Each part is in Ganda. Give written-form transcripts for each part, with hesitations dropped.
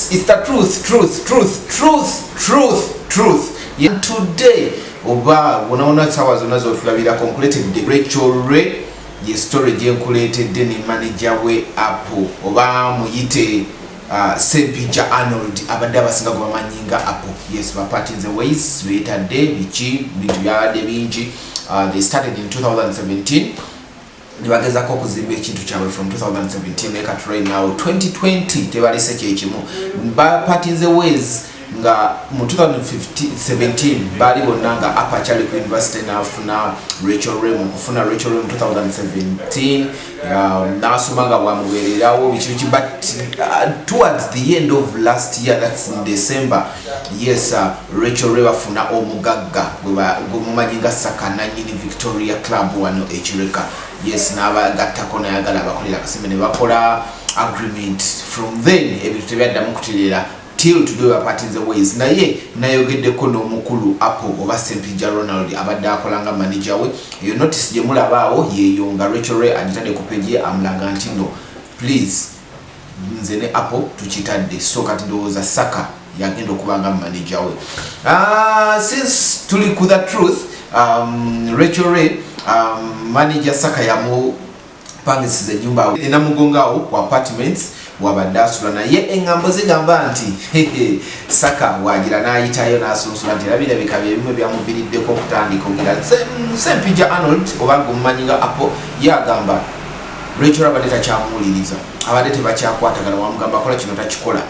Yes, it's the truth, truth, truth, truth, truth, truth. Yeah, today oba wonawona sawa zonna zotulabirako, nkuleetedde Rachel Ray. Ye story gyenkuleetedde ne manager we Apple, oba muyite Sempija Arnold, abadde abasinga gwe bamanyi nga Apple. Yes, bapartinze ways, beetadde biki, bintu byabadde bingi. They started in 2017 ne bagezako okuzimba ekintu kyabwe from 2017, naye kati right now 2020 tebalese kyekimu. Bapartinze ways nga mu 2017 baali bonna nga Apple akyali ku university, n'afuna Rachel Ray. Mu kufuna Rachel Ray mu 2017, n'asoma nga bwamubeererawo biki biki, but towards the end of last year, that's in December, yes, Rachel Ray bafuna omugagga gwe mumanyi nga Saka, nanyini Victoria Club wano ekireka. Yes, n'abagattako nayagala abakolera akasembe ne bakola agreement. From then ebintu tebyaddamu kutereera till today, bapartinze ways. Naye nayogeddeko n'omukulu Apple oba Sempija Ronald, abadde akola nga manager we. Eyo notice gye mulabaawo yeeyo nga Rachel Ray agitadde ku page ye, amulaga nti no, please, nze ne Apple tukitadde. So kati ndowooza Saka yagenda okuba nga manager we. Since tuli ku the truth, Rachel Ray, manager Saka yamupangisiza enyumba enamugonga awo ku apartments wabadde asula. Naye eŋŋambo zigamba nti Saka wagira n'ayitayo n'asunsula nti era birabika byebimu ebyamuviiriddeko okutandika ogira. Sempija Arnold oba gumumanyi nga Apple ye agamba Rachel abadde takyamuwuliriza, abadde tebakyakwatagana, wamugamba akola kino takikola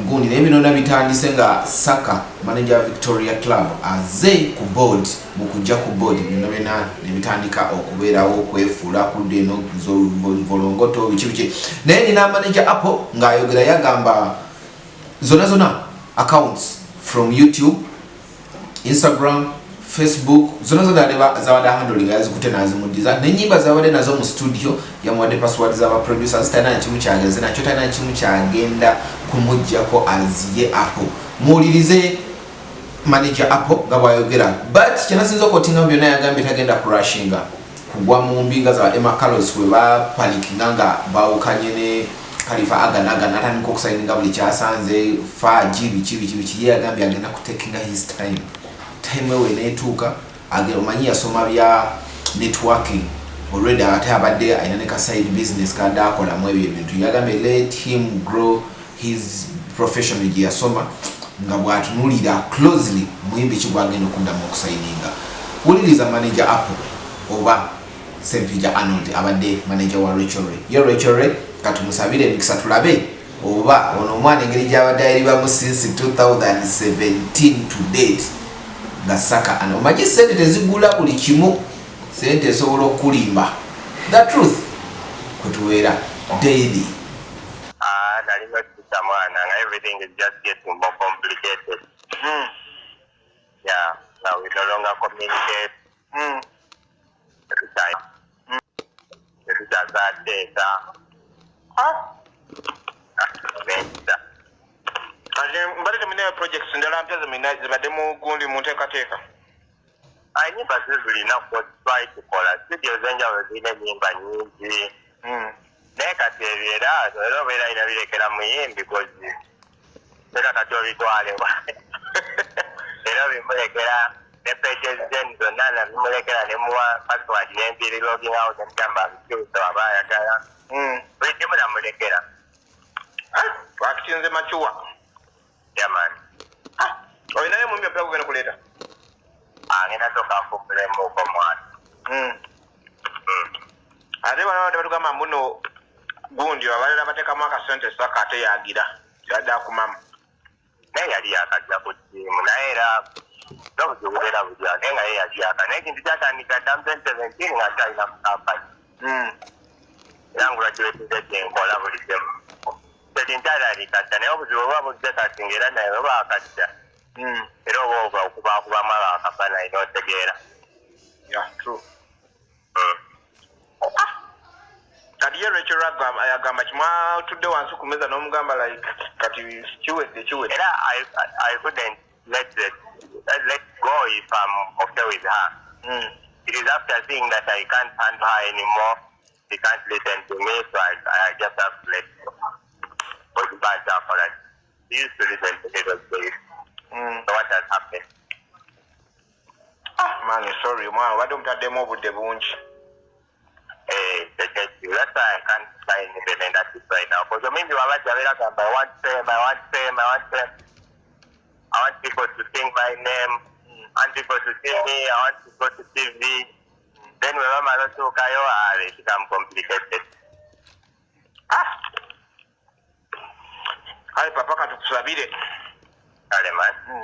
gundi. Naye binona bitandise nga Saka, manager wa Victoria Club, aze ku board. Mu kujja ku board, byonna byonna nebitandika okubeerawo, okwefuula kudda eno volongoto biki biki. Naye nina manager Apple ng'ayogera, yagamba zonna zonna accounts from YouTube, Instagram, Facebook, zonna zonna zabadde handling yazikute nazimuddiza, nenyimba zabadde nazo mu studio yamuwadde password z'aba producers. Talina nakimu kyageze nakyo, talina nakimu kyagenda kumugjako aziye Apple. Muwulirize manager Apple nga bwayogera, but kyenasinza okuquotinga mu byonna, yagambye tagenda kurushinga kugwa mu mbinga za Emma Carlos we bapanikinga nga bawukanye ne Khalifa Aganaga, natandika okusigninga buli kyasanze faji biki biki biki. Ye yagambye agenda kutakinga his time, time ewe netuuka. Omanyi yasoma bya networking already, ate abadde alina ne ka side business kadde akolamu ebyo ebintu. Yagambye let him grow his profession gye yasoma, nga bw'atunulira closely muyimbi ki gwagenda okuddamu okusigninga. Wuliriza manager Apple oba Sempija Arnold, abadde manager wa Rachel Ray. Ye Rachel Ray katumusabire emikisa, tulabe oba ono omwana engeri gyabadde ayiribamu since 2017 to date nga Saka ano. Omanyi sente tezigula buli kimu, sente esobola okulimba. The truth kwetubeera daily. Ah, nali nokisa mwana nga everything is just getting more complicated. Yeah, now we no longer communicate. Tetukyazateesa. Nentisa. Kati mbadde temulina projects ndala mpya zemulina zibadde mu gundi mu nteekateeka? Enyimba zizulina, twali tukola studio ez'enjawulo, zirina enyimba nyingi. Naye kati ebyo era obeera alina birekera muyimbi, kozi era kati obitwalewa, era obimulekera ne pages zen zonna nabimulekera, nemuwa password nempiri logging out, nemugamba abikyusa waba ayagala. Buli kimu namulekera. Ah, wakitinze mature. Yeah man. Olinayo omuyimbi omupya gugenda okuleeta? Agenda soka nfumbulemuko mwana. Ate bano badde batugamba mbuno gundi abalala bateekamu akasente, Saka ate yagira yadde akumamu. Naye yali yakajja ku ttiimu, naye era n'obuzibu bubeera bujja, naye nga ye yali yaka, naye ekintu kyatandika dda mu 2017 nga nkyalina mu kampani. Era ngulagiweteze kyenkola buli kimu ekintu kyatandika dda, naye obuzibu oba bujja kati ngaera naye oba akajja era oba oba okubakubamu abo akafaananyi n'otegeera. Yeah, true. Kati ye Rachel agamba kimwatudde wansi ku meza n'omugamba like kati kiwedde kiwedde. Era I couldn't let go if I'm okay with her. It is after seeing that I can't handle her anymore, she can't listen to me, so I just have to let go. Okiba nkyakola. He used to listen to me those days. So what has happened? Ah, man, sorry, omwana obadde omutaddemu obudde bungi. Eh, that's why I can't sign even an artist right now. Because omuyimbi wabajja abeera agamba, "I want fame, I want fame, I want fame. I want people to sing my name, I want people to see me, I want to go to TV." Then we bamala otuukayo, ah, they become complicated. Ah, kale papa, katukusabire. Kale, man.